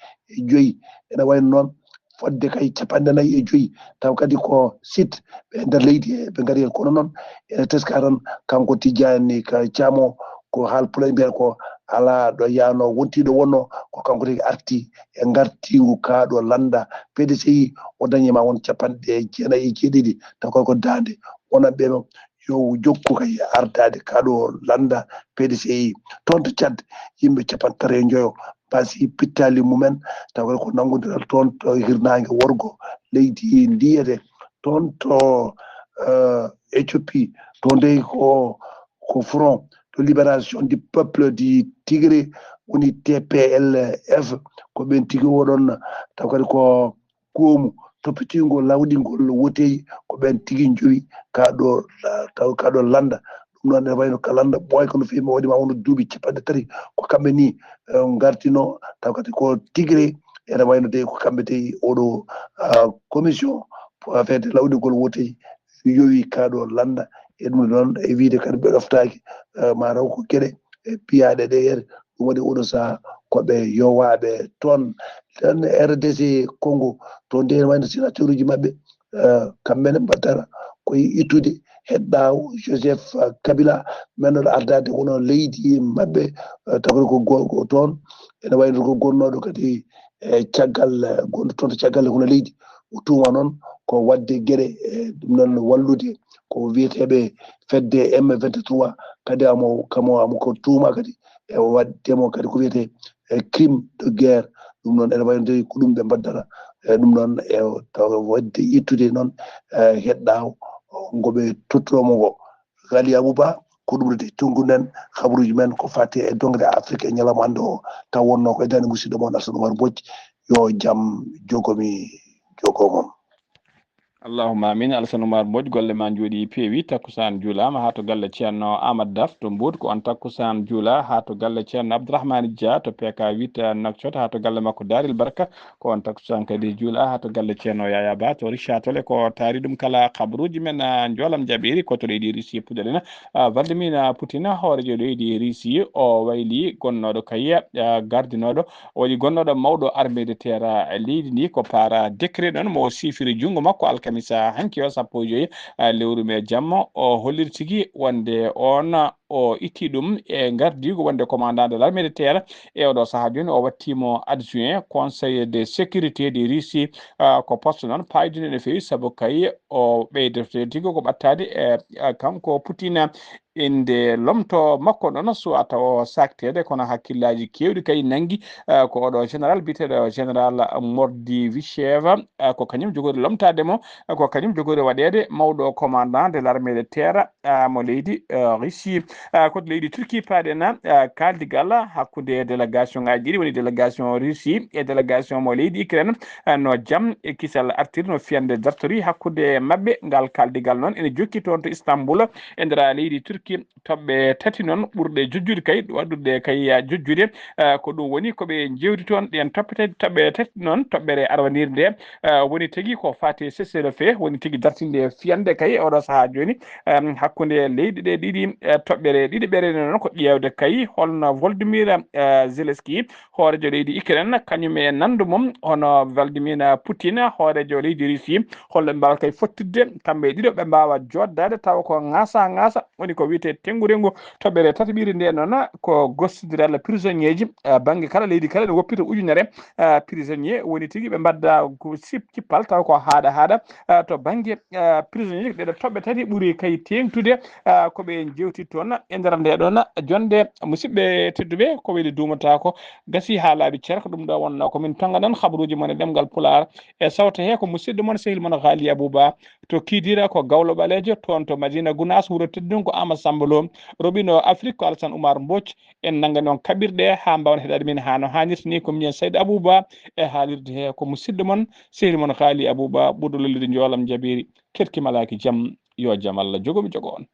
joyi. Ene wayno noon, fodde kay capanɗe nayi e joyi, taw kadi ko site ɓe nder leydi he ɓe ngari heen. Kono noon ene teska tan, kanko Tijjani Ka Caam o, ko haal pulaar mbiyata ko alaa ɗo yaano, wonti ɗo wonno, ko kanko tigi arti e ngartiingu kaɗo lannda P D C I, o dañi ma won capanɗe jeenayi e jeeɗiɗi, taw kadi ko daande wonat ɓe ɗo yo jokku kay ardaade kaɗo lannda P D C I. Toon to Tchad, yimɓe capanɗe tati e njoyo mbasi pittaali mumen, taw kadi ko nanngondiral toon to hirnaange worgo leydi ndiyete. Toon to, eh, Éthiopie, toon dey ko, ko Front de Libération du Peuple du Tigré, woni T P L F, ko ɓeen tigi oɗon, taw kadi ko goomu toppitiingo lawɗingol woteeji, ko ɓeen tigi njowi kaɗo, taw kaɗo lannda. Ɗum noon ene wayno ka lannda ɓooyka no feewi, mi waɗi ma wonde duuɓi capanɗe tati ko kamɓe ni, eh, ngartino, taw kadi ko Tigré, Ene wayno tawi ko kamɓe tawi oɗo, ah, commission pour affaire de lawɗigol woteji yowi kaɗo landa. E ɗum noon, e wiide kadi ɓe ɗoftaaki, ah, mataw ko geɗe e piyaɗe ɗe yere. Ɗum waɗi oɗo saha ko ɓe yowaɓe toon. Tan R D C Congo, toon de ene wayno sénateur uji maɓɓe, ah, kamɓe ne mbaɗata koye ittude heɗɗaawo Joseph, ah, Kabila, men noɗo ardade kono leydi maɓɓe, ah, tawde ko go-, ko toon ene wayno ko gonnoɗo kadi e caggal, eh, gonɗo toon to caggal hono leydi. O tuuma noon ko waɗde geɗe, eh, ɗum noon wallude ko wiyeteeɓe fedde M vingt-trois, kadi amo, kamo, amo ko tuuma kadi e waɗde mo kadi ko wiyetee, eh, crime de guerre. Ɗum noon ene wayno tawi ko ɗum ɓe mbaddata, eh, ɗum noon e tawa waɗde ittude noon, eh, heɗɗaawo ngo ɓe tottuɗo mo ngo. Ghali Abouba, ko ɗum rete tonnguɗen habaruuji men ko fati e dongre Afrique e ñalawma hannde o, taw wonnoo ko e dande musidɗo mon Alsan Oumar Mbodj. Yo jam jogomi jogo mon. Allahumma amin. Alsan Oumar Mbodj, golle ma njooɗi peewi. Takkusaan juulaama haa to galle Ceerno Amadou Daf to Mbuut. Ko on takkusaan juula haa to galle Ceerno Abdourahmane Dia to P K huit Nouakchott, haa to galle makko Daaril Barka. Ko on takkusaan kadi juula haa to galle Ceerno Yaya Ba to Richard Toll. Ko taari ɗum kala habaruuji men, ah, njoolam jaɓiri ko to leydi Russie puɗɗoɗen. Ah, Vladimir Putin, hooreejo leydi Russie, o wayli gonnooɗo kay, ah, gardinooɗo, o waɗi gonnooɗo mawɗo armée de terre leydi ndi ko par décret ɗon mo o siifiri junngo makko alkamisa hanki o sappo e joyi, ah, lewru mee jamma. O holliri tigi wonde on o itti ɗum e ngardiigu wonde commandant de l'armée de terre. E oɗo sahaa jooni o wattiimo adjoint conseil de sécurité de Russie, ah, ko poste noon paaydude no feewi sabu kay o ɓeydoto tigi ko ɓattaade e, ah, kanko Putin. Inde lomto makko noon suwata o sakteede, kono hakkillaaji keewɗi kay nanngi, ah, ko oɗo général biyeteeɗo général Mordivichev, ah, ko kañum jogori lomtaade mo, ah, ko kañum jogori waɗeede mawɗo commandant de l'armée de terre, ah, mo leydi, ah, Russie. Ah, ko to leydi Turquie paaɗen, ah, kaaldigal hakkunde délégation ngaaji ɗiɗi, woni délégation Russie e délégation mo leydi Ukraine, ah, no jam e kisal artiri, no fiyande dartori hakkunde maɓɓe. Ngal kaaldigal noon ene jokki toon to Istanbul e nder leydi Turquie. Toɓɓe tati noon ɓurɗe jojjude kay, waɗude kay jojjude, ah, ko ɗum woni ko ɓe njeewti toon. Ɗeen toɓɓe tati, toɓɓe tati noon, toɓɓere arwanire nde, ah, woni tigi ko fati cessez-le-feu, woni tigi dartinde fiyande kay e oɗo sahaa jooni, em, hakkunde leyɗe ɗe ɗiɗi, eh, toɓɓere ɗiɗiɓere noon ko ƴeewde kay holno Volodymyr, eh, Zelensky, hooreejo leydi Ukraine, kañum e nanndo mum hono Vladimir Putin, hooreejo leydi Russie, holno ɓe mbaawata kay fottirde kamɓe ɗiɗo, ɓe mbaawa jooɗdaade tawa ko ŋaasa ŋaasa, woni ko wiyetee tenngu renngu. Toɓɓere tataɓire nde noon ko gostondiral prisonnier ji, eh, bannge kala leydi kala ene woppita ujunere, eh, prisonnier, woni tigi ɓe mbadda ko sip-, cippal tawa ko haaɗa haaɗa, eh, to bannge, eh, prisonnier ji. Ɗeɗo toɓɓe tati ɓuri kay teeŋtude, eh, ko ɓe njeewti toon e nder nde ɗoon jonnde. Musidɓe tedduɓe, ko weli duumata ko gasi haa laaɓi cer, ko ɗum ɗo wonnoo ko min tonnganon habaruuji mon e ɗemngal Pulaar e sawto he ko musidɗo mon sehil mon Ghali Abouba to Kidira, ko gawlo ɓaleejo toon to Madina Gunaas, wuro teddungo Ama Samba Lo, roɓino Afrique ko Alassane Oumar Mbodj. En nanngani on kaɓirɗe haa mbaawen heɗaade min haa no haanirta ni. Ko miñen Sayd Abouba e haalirde he ko musidɗo mon sehil mon Ghali Abouba ɓurɗo lollude njoolam jabiiri. Keɗki malaaki jam, yo jam Allah jogo mi jogo on.